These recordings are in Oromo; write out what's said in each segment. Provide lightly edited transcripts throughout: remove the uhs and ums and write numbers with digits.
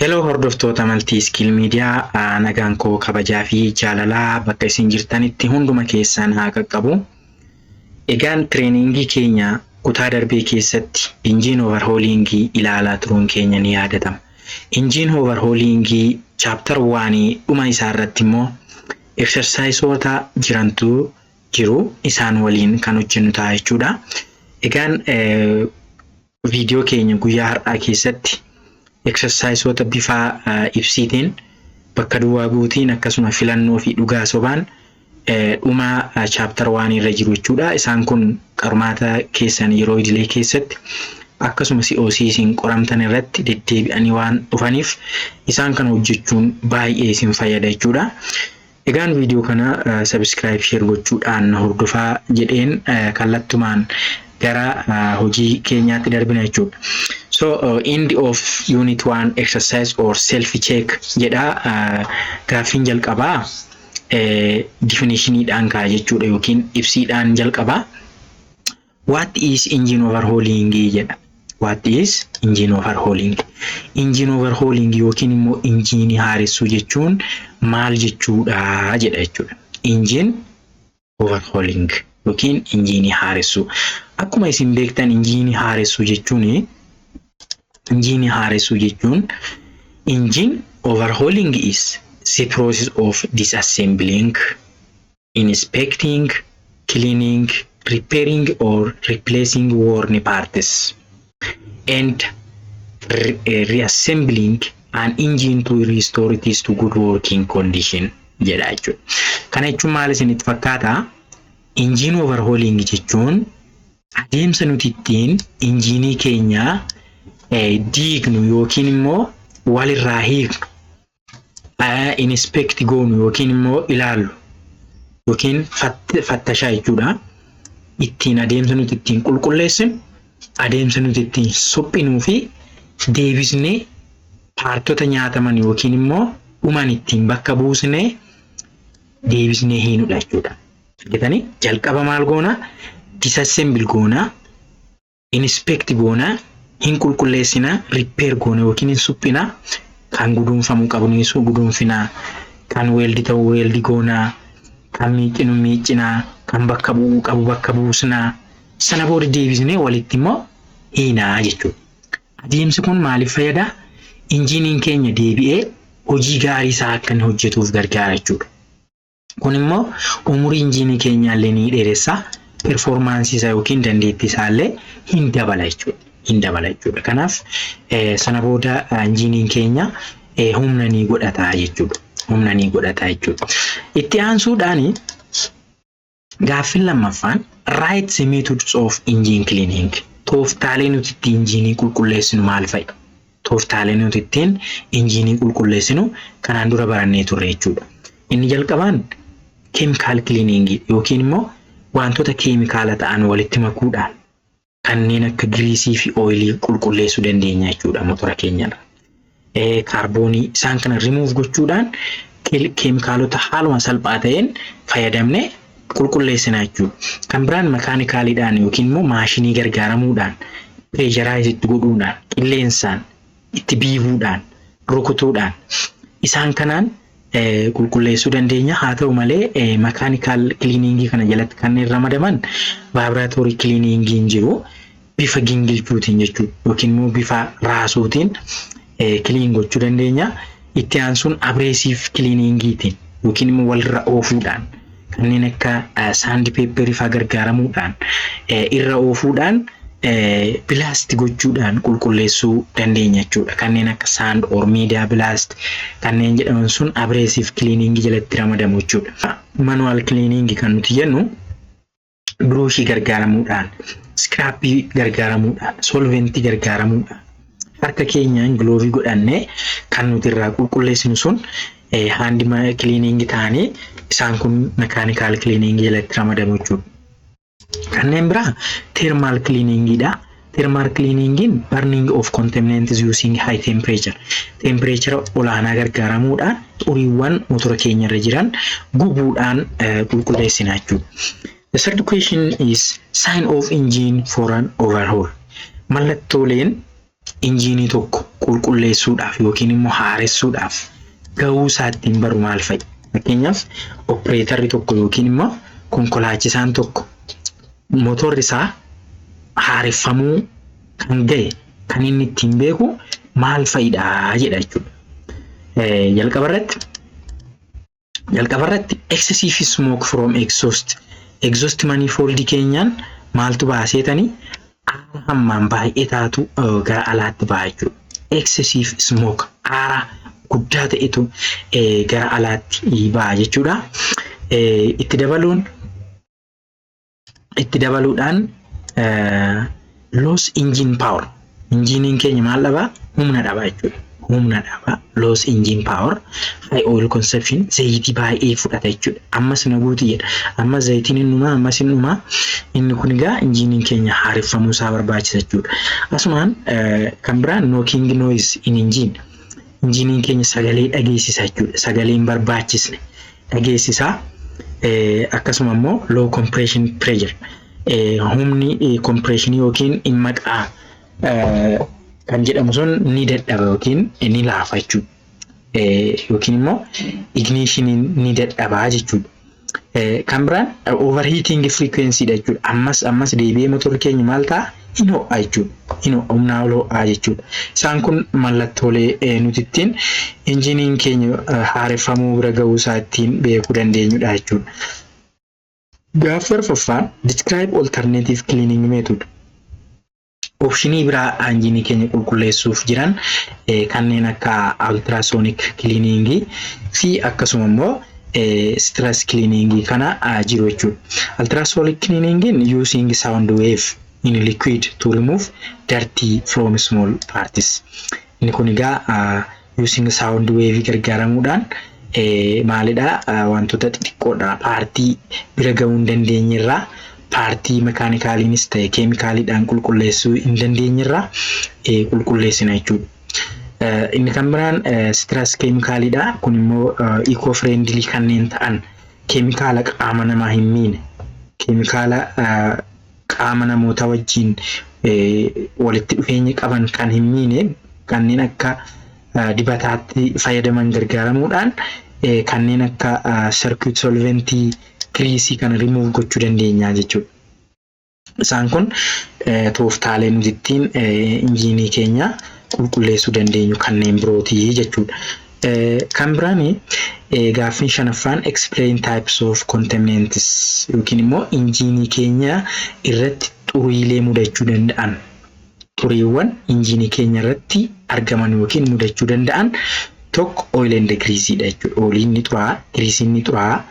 Hello hordoftoota Multi Skill Media, nagaan koo kabajaa fi jaalalaa bakka isin jirtanitti hunduma keessan haa qaqqabu. Egaan trainingii keenya kutaa darbee keessatti engine overhaulingii ilaalaa turuun keenya ni yaadatama. Engine overhaulingii chapter 1 dhuma isaa irratti immoo exerciseoota jirantu jiru, isaan waliin kan hojjennu ta'a jechuudha. Egaan viidiyoo keenya guyyaa har'aa keessatti exerciseoota bifa ibsiitiin, bakka duwwaa guutiin, akkasuma filannoo fi dhugaa sobaan dhuma chapter 1 irra jiru jechuudha. Isaan kun qormaata keessan yeroo idilee keessatti akkasuma COC isin qoramtan irratti deddeebi'anii waan dhufaniif isaan kana hojjechuun baay'ee isin fayyada jechuudha. Egaan viidiyoo kana subscribe, share gochuudhaan hordofaa jedheen kallattumaan gara hojii keenyaatti darbina jechuudha. So end of unit 1 exercise or self check jedha. Gaaffiin jalqabaa definitioniidhaan ka'a jechuudha yookiin ibsiidhaan jalqabaa. What is engine overhauling jedha. What is engine overhauling? Engine overhauling yookiin immoo injiinii haaressuu jechuun maal jechuudha jedha jechuudha. Engine overhauling yookiin injiinii haaressuu. Akkuma isin beektan, injiinii haaressuu jechuun engine overhauling is the process of disassembling, inspecting, cleaning, repairing or replacing worn parts and reassembling an engine to restore it to good working condition jedha jechuudha. Kana jechuun maal isinitti fakkaata? Engine overhauling jechuun adeemsa nuti ittiin injiinii keenya diignu yookiin immoo walirraa hiiknu, inspect goonu yookiin immoo ilaallu yookiin fattashaa jechuudha. Ittiin adeemsa nuti ittiin qulqulleessinu, adeemsa nuti ittiin suphinuu fi deebisnee partota nyaataman yookiin immoo dhuman ittiin bakka buusnee deebisnee hiinudha jechuudha. Argitanii, jalqaba maal goona? Disassemble goona, inspect goona, hin qulqulleessinaa, repair goona yookiin hin suphinaa, kan guduunfamuu qabu ni guduunfinaa, kan weld ta'u weld goonaa, kan miiccinu miiccinaa, kan bakka bu'uu qabu bakka buusnaa, sana booda deebisnee walitti immoo hiinaa jechuudha. Adeemsi kun maaliif fayyada? Injiiniin keenya deebi'ee hojii gaarii isaa akka inni hojjetuuf gargaara jechuudha. Kun immoo umurii injiinii keenyaa illee ni dheeressa. Performanceii isaa yookiin dandeettii isaa illee hin dabala jechuudha. Hin dabala jechuudha. Kanaaf sana booda injiiniin keenya humna ni godhata jechuudha. Humna ni godhata jechuudha. Itti aansuudhaan gaaffiin lammaffaan, write the methods of engine cleaning. Tooftaalee nuti ittiin injiinii qulqulleessinu maal fa'i? Tooftaalee nuti ittiin injiinii qulqulleessinu kanaan dura barannee turre jechuudha. Inni jalqabaan chemical cleaning yookiin immoo wantoota keemikaala ta'an walitti makuudhaan kanneen akka greaseii fi oilii qulqulleessuu dandeenya jechuudha motora keenyarra. Carbonii isaan kana rimuuf gochuudhaan keemikaalota haaluma salphaa ta'een fayyadamnee qulqulleessina jechuudha. Kan biraan mechanicaliidhaan yookiin immoo maashinii gargaaramuudhaan, pressurize itti godhuudhaan, qilleensaan itti biifuudhaan, rukutuudhaan isaan kanaan qulqulleessuu dandeenya. Haa ta'u malee mechanical cleaningii kana jalatti kanneen ramadaman vibratory cleaningiin jiru, bifa gingilchuutiin jechuudha yookiin immoo bifa raasuutiin clean gochuu dandeenya. Itti aansuun abrasive cleaningiitiin yookiin immoo walirra oofuudhaan, kanneen akka sand paperii fa'aa gargaaramuudhaan irra oofuudhaan, blast gochuudhaan qulqulleessuu dandeenya jechuudha. Kanneen akka sand or media blast kanneen jedhaman sun abrasive cleaningii jalatti ramadamu jechuudha. Manual cleaningii kan nuti jennu brushii gargaaramuudhaan, scraperii gargaaramuudhaan, solventii gargaaramuudhaan, harka keenyaan gloveii godhannee kan nuti irraa qulqulleessinu sun hand cleaningii ta'anii isaan kun mechanical cleaningii jalatti ramadamu jechuudha. Kanneen biraa thermal cleaningiidha. Thermal cleaningiin burning of contaminants using high temperature. Temperature olaanaa gargaaramuudhaan xuriiwwan motora keenyarra jiran gubuudhaan qulqulleessina jechuudha. The third question is sign of engine for an overhaul. Mallattooleen injiinii tokko qulqulleessuudhaaf yookiin immoo haaressuudhaaf gahuu isaa ittiin baru maal fa'i? Fakkeenyaaf, operatorri tokko yookiin immoo konkolaachisaan tokko motorri isaa haareffamuu kan gahe kan inni ittiin beeku maal fa'idha jedha jechuudha. Jalqaba irratti excessive smoke from exhaust. Exhaust manifold keenyaan maaltu baaseetanii aara hammaan baay'ee taatu gara alaatti ba'a jechuudha. Excessive smoke, aara guddaa ta'etu gara alaatti ba'a jechuudha. Itti dabaluudhaan loss engine power. Injiiniin keenya maal dhabaa? Humna dhabaa jechuudha. Humna dhabaa. Loss engine power, high oil consumption, zayitii baay'ee fudhata jechuudha. Ammas na guuti jedha. Ammas zayitiin hin dhumaa, ammas hin dhumaa. Inni kun egaa injiiniin keenya haareffamuu isaa barbaachisa jechuudha. Asumaan kan biraan knocking noise in engine. Injiiniin keenya sagalee dhageessisa jechuudha. Sagalee hin barbaachisne dhageessisaa. Akkasuma immoo low compression pressure. Humni compressionii yookiin maqaa kan jedhamu sun ni dadhaba yookiin ni laafa jechuudha. Yookiin immoo ignitioniin ni dadhabaa jechuudha. Kan biraan overheating frequency dha jechuudha. Ammas ammas deebi'ee motorri keenya maal ta'a? Hin ho'a jechuudha. Hin ho'a, humnaa ol ho'aa jechuudha. Isaan kun mallattoolee nuti ittiin injiniin keenya haareffamuu bira gahuu isaa ittiin beekuu dandeenyudha jechuudha. Gaaffii arfaffaan, describe alternative cleaning method. Optionii biraa injinii keenya qulqulleessuuf jiran kanneen akka ultrasonic cleaning fi akkasuma immoo stress cleaning kana jiru jechuudha. Ultrasonic cleaning using sound wave in liquid to remove dirty from small parts. Inni kun egaa using sound wave gargaaramuudhaan maalidha, wantoota xixiqqoodha, partii bira gahuu hin dandeenyerraa, partii mechanicaliinis ta'e chemicaliidhaan qulqulleessuu hin dandeenyerraa qulqulleessina jechuudha. Inni kan biraan stress chemicaliidha. Kun immoo eco friendly kanneen ta'an, keemikaala qaama namaa hin miine, keemikaala qaama namoota wajjin walitti dhufeenya qaban kan hin miine, kanneen akka dibataatti fayyadaman gargaaramuudhaan kanneen akka circuit solventii, greasii kana remove gochuu dandeenya jechuudha. Isaan kun tooftaalee nuti ittiin injiinii keenya qulqulleessuu dandeenyu kanneen birootii jechuudha. Kan biraan gaaffiin shanaffaan, explain types of contaminants yookiin immoo injiinii keenya irratti xuriilee mudachuu danda'an, xuriiwwan injiinii keenya irratti argaman yookiin mudachuu danda'an, tokko oil and grease dha jechuudha. Oiliin ni xuraa'a, greasiin ni xuraa'a.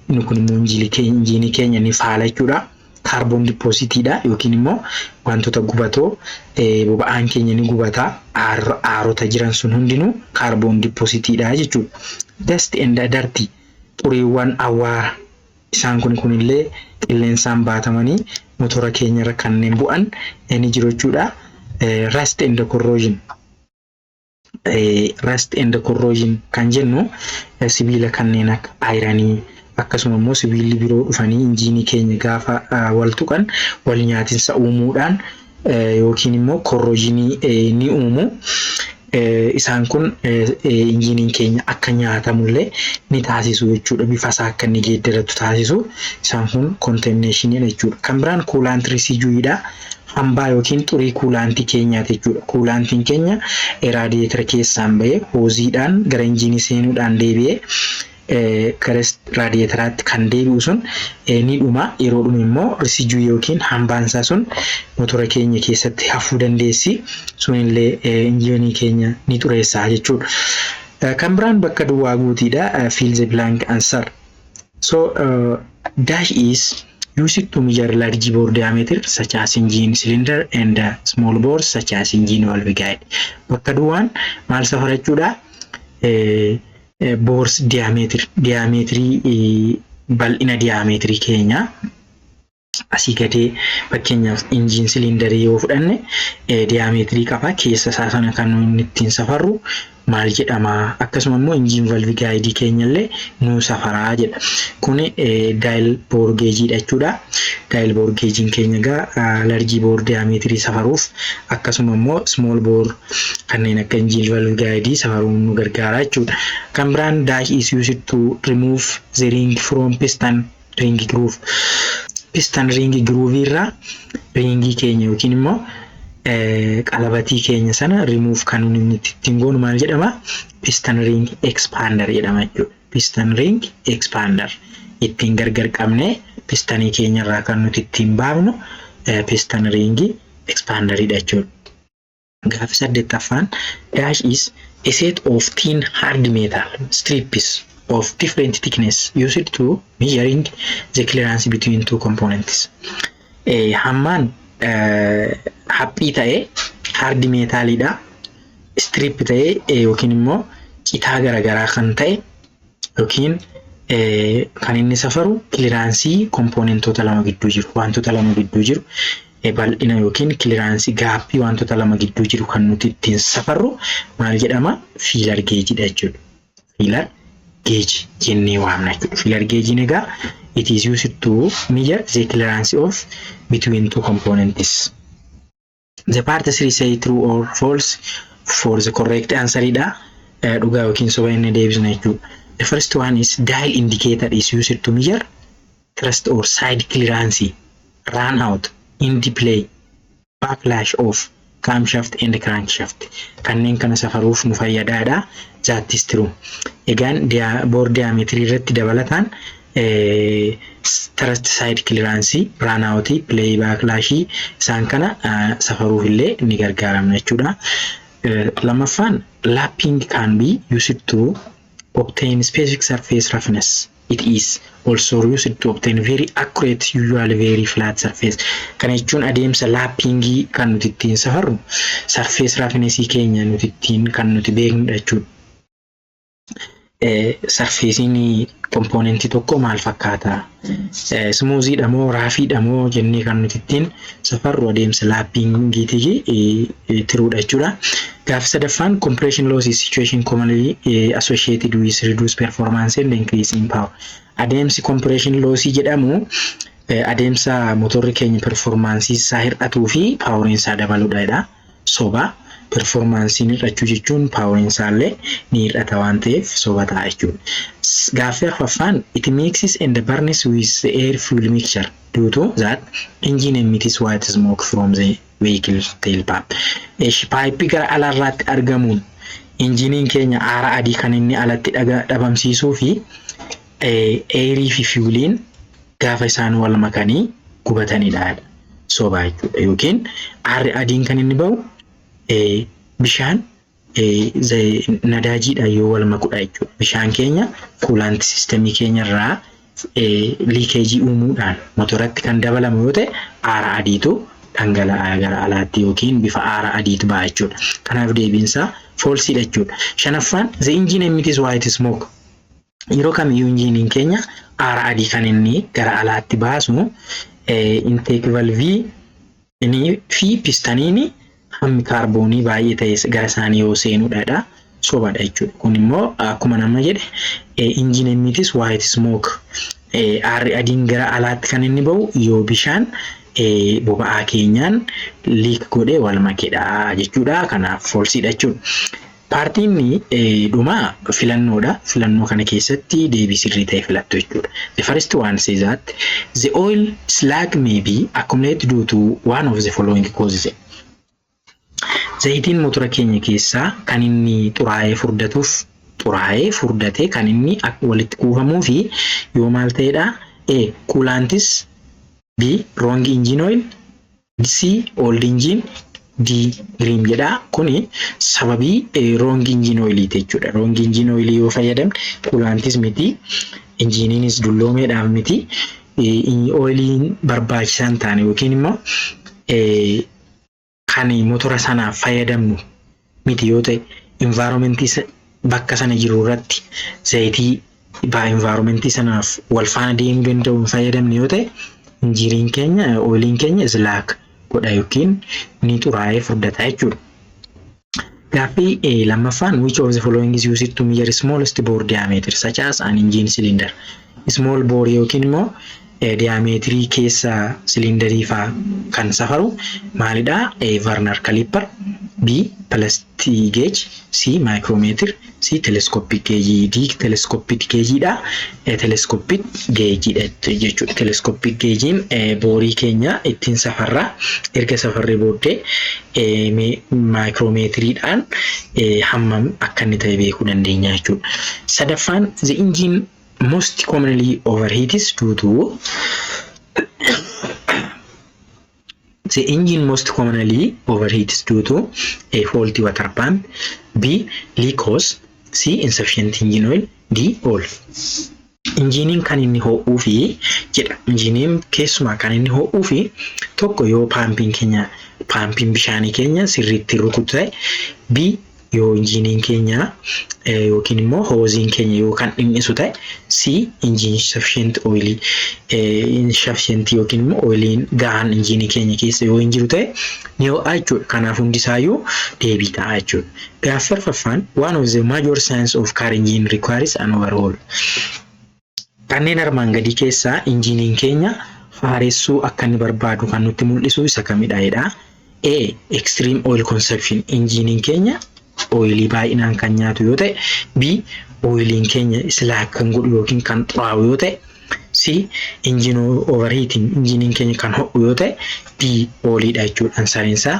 Inni kun immoo injiinii keenya ni faala jechuudha. Carbon depositiidha yookiin immoo wantoota gubatoo, boba'aan keenya ni gubata. Aarota jiran sun hundinuu carbon depositiidha jechuudha. Dust and dirty, xuriiwwan awwaara, isaan kun kunillee qilleensaan baatamanii motora keenya irra kanneen bu'an ni jiru jechuudha. Rust and corrosion. Rust and corrosion kan jennu sibiila kanneen akka ironii, akkasuma immoo sibiilli biroo dhufanii injiinii keenya gaafa wal tuqan wal nyaatinsa uumuudhaan yookiin immoo corrosionii ni uumu. Isaan kun injiiniin keenya akka nyaatamullee ni taasisu jechuudha. Bifa isaa akka inni geeddaratu taasisu. Isaan kun contaminationidha jechuudha. Kan biraan coolant residueidha. Hambaa yookiin xurii coolantii keenyaati jechuudha. Coolantiin keenya radiatora keessaan bahee hoseiidhaan gara injiinii seenuudhaan deebi'ee gara radiatoraatti kan deebi'u sun ni dhuma. Yeroo dhumu immoo residue yookiin hambaan isaa sun motora keenya keessatti hafuu dandeessi. Sunillee injiinii keenya ni xureessa jechuudha. Kan biraan bakka duwwaa guutiidha. Fill the blank answer. So dash is used to measure large bore diameter such as engine cylinder and small bores such as engine valve guide. Bakka duwwaan maal safara jechuudha? Bores diameter, diameterii, bal'ina diameterii keenya Asii gadee fakkeenyaaf engine cylinderii yoo fudhanne diameterii qaba. Keessa isaa sana kan nuyi ittiin safarru maal jedhama? Akkasuma immoo engine valve guideii keenya illee nuu safaraa jedha. Kuni dial bore gaugeiidha jechuudha. Dial bore gaugeiin keenya egaa large bore diameterii safaruuf, akkasuma immoo small bore kanneen akka engine valve guideii safaruun nu gargaara jechuudha. Kan biraan, dash is used to remove the ring from piston ring groove. Piston ring groove irraa ringii keenya yookiin immoo qalabatii keenya sana remove kan nuti ittiin goonu maal jedhama? Piston ring expander jedhama jechuudha. Piston ring expander ittiin gargar qabnee pistonii keenya irraa kan nuti ittiin baafnu piston ring expanderidha jechuudha. Gaaffii saddeettaffaan, dash is a set of thin hard metal strips of different thickness used to measuring the clearance between two components. Hammaan haphii ta'ee hard metalidha. Strip ta'ee yookiin immoo citaa garaagaraa kan ta'e yookiin kan inni safaru clearanceii componentoota lama gidduu jiru, wantoota lama gidduu jiru, bal'ina yookiin clearanceii gapii wantoota lama gidduu jiru kan nuti ittiin safarru maal jedhama? Feeler gaugeiidha jechuudha. Feeler gauge jennee waamna jechuudha. Feeler gaugeiin egaa it is used to measure the clearance of between two components. The part 3 say true or false for the correct answer dha. Dhugaa yookiin soba inni deebisna jechuudha. The first one is dial indicator is used to measure thrust or side clearance, run out, end play, backlash of camshaft and crankshaft. Kanneen kana safaruuf nu fayyadaadha. That is true. Egaan bore diameterii irratti dabalataan thrust side clearance, run out, play, backlash isaan kana safaruuf illee ni gargaaramna jechuudha. Lammaffaan, lapping can be used to obtain specific surface roughness. It is also used to obtain very accurate, usually very flat surface. Kana jechuun adeemsa lappingii kan nuti ittiin safarru surface roughness keenya nuti ittiin kan nuti beeknudha jechuudha. Surfaceiin componentii tokko maal fakkaata? Smoothiidha moo roughiidha moo jennee kan nuti ittiin safarru adeemsa lappingiitii truedha jechuudha. Gaaffii sadaffaan, compression loss is situation commonly associated with reduced performance and increase in power. Adeemsi compression loss jedhamu adeemsa motorri keenya performanceii isaa hir'atuu fi poweriin isaa dabaludha. Soba. Performanceiin hir'achuu jechuun poweriin isaa illee ni hir'ata waan ta'eef soba ta'a jechuudha. Gaaffii arfaffaan, it mixes and burns with the air fuel mixture, due to that engine emits white smoke from the vehicle tailpipe. Pipeii gara alaarraatti argamuun injiniin keenya aara adii kan inni alatti dhabamsiisuu fi airii fi fueliin gaafa isaan wal makanii gubatanidha. Soba jechuudha. Yookiin aarri adiin kan inni bahu bishaan nadaajiidhaan yoo wal makudha jechuudha. Bishaan keenya coolant systemii keenya irraa leakageii uumuudhaan motoratti kan dabalamu yoo ta'e, aara adiitu dhangala'aa gara alaatti yookiin bifa aara adiitu ba'a jechuudha. Kanaaf deebiinsaa falseiidha jechuudha. Shanaffaan, the engine emits white smoke. Yeroo kamiyyuu injiniin keenya aara adii kan inni gara alaatti baasu intake valveii fi pistoniin hammi kaarboonii baay'ee ta'e gara isaanii yoo seenuudha. Sobadha jechuudha. Kun immoo akkuma nama jedhe engine emits white smoke, aarri adiin gara alaatti kan inni bahu yoo bishaan boba'aa keenyaan leak godhee wal makedha jechuudha. Kanaaf falseiidha jechuudha. Partiin dhumaa filannoodha. Filannoo kana keessatti deebii sirrii ta'e filattu jechuudha. The first one says that the oil slag may be accumulated due to one of the following causes. Zayitiin motora keenya keessaa kan inni xuraa'ee furdatuuf, xuraa'ee furdatee kan inni walitti kuufamuu fi yoo maal ta'edha? A. Coolants, B. Wrong engine oil, C. Old engine, D. Grime jedha. Kuni sababii wrong engine oiliiti jechuudha. Wrong engine oilii yoo fayyadamne, coolantis miti, injiniinis dulloomeedhaaf miti, oiliin barbaachisaa hin taane yookiin immoo kan motora sanaaf fayyadamnu miti yoo ta'e, environmentii bakka sana jiru irratti zayitii environmentii sanaaf wal faana deemuu danda'u hin fayyadamne yoo ta'e, Injiiniin keenya, oiliin keenya slack godha yookiin ni xuraa'ee furdata jechuudha. Gaaffii lammaffaan, which of the following is used to measure smallest bore diameter such as an engine cylinder? Small bore yookiin immoo diameterii keessa silindarii faa kan safaru maalidha? A, vernier caliper, B, plastic gauge, C, micrometer, C, telescopic gauge, D, telescopic gauge dha. Telescopic gauge dha jechuudha. Telescopic gauge'n boreii keenya ittiin safarra. Erga safarree booddee micrometeriidhaan hammam akka inni ta'e beekuu dandeenya jechuudha. Sadaffaan, the engine most commonly overheats due to, the engine most commonly overheats due to A, faulty water pump, B, leak hose, C, insufficient engine oil, D, all. Injiiniin kan inni ho'uu fi jedha. Injiiniin keessumaa kan inni ho'uu fi tokko, yoo paampiin keenya, paampiin bishaanii keenya sirriitti rukutu ta'e, B, yoo injiiniin keenya yookiin immoo hoseiin keenya yoo kan dhimmisu ta'e, C, engine insufficient oil, insufficient yookiin immoo oiliin gahaan injiinii keenya keessa yoo hin jiru ta'e ni ho'a jechuudha. Kanaaf hundisaayyuu deebii ta'a jechuudha. Gaaffii arfaffaan, one of the major signs of car engine requires an overhaul. Kanneen armaan gadii keessaa injiiniin keenya haaressuu akka inni barbaadu kan nutti mul'isu isa kamidha jedha. A, extreme oil consumption, injiiniin keenya oilii baay'inaan kan nyaatu yoo ta'e, B, oiliin keenya slack kan godhu yookiin kan xuraa'u yoo ta'e, C, engine overheating, injiiniin keenya kan ho'u yoo ta'e, D, alliidha jechuudha. Answeriin isaa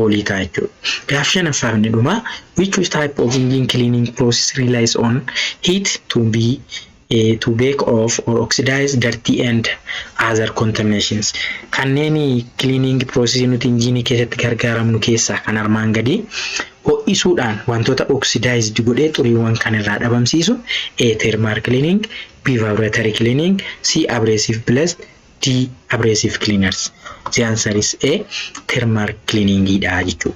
allii ta'a jechuudha. Gaaffii shanaffaa inni dhumaa, which type of engine cleaning process relies on heat to break off or oxidize dirty and other contaminations? Kanneen cleaning process nuti injiinii keessatti gargaaramnu keessaa kan armaan gadii ho'isuudhaan wantoota oxidized godhee xuriiwwan kan irraa dhabamsiisu: A, thermal cleaning, B, vibratory cleaning, C, abrasive blast, D, abrasive cleaners. The answer is A, thermal cleaning dha jechuudha.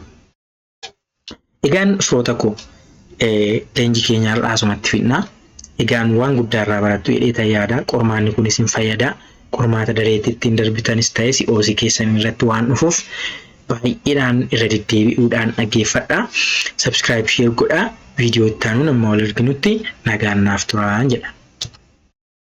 Egaan firoota koo, leenjii keenya har'aa asumatti fixna. Egaan waan guddaa irraa barattu jedhee yaada. Qormaanni kun isin fayyada. Qormaata dareetti ittiin darbitanis ta'e COC keessan irratti waan dhufuuf baay'eedhaan irra deddeebi'uudhaan dhaggeeffadha. Subscribe, share godhaa. Viidiyoo itti aanuun amma wal arginutti nagaan naaf turaa jedha.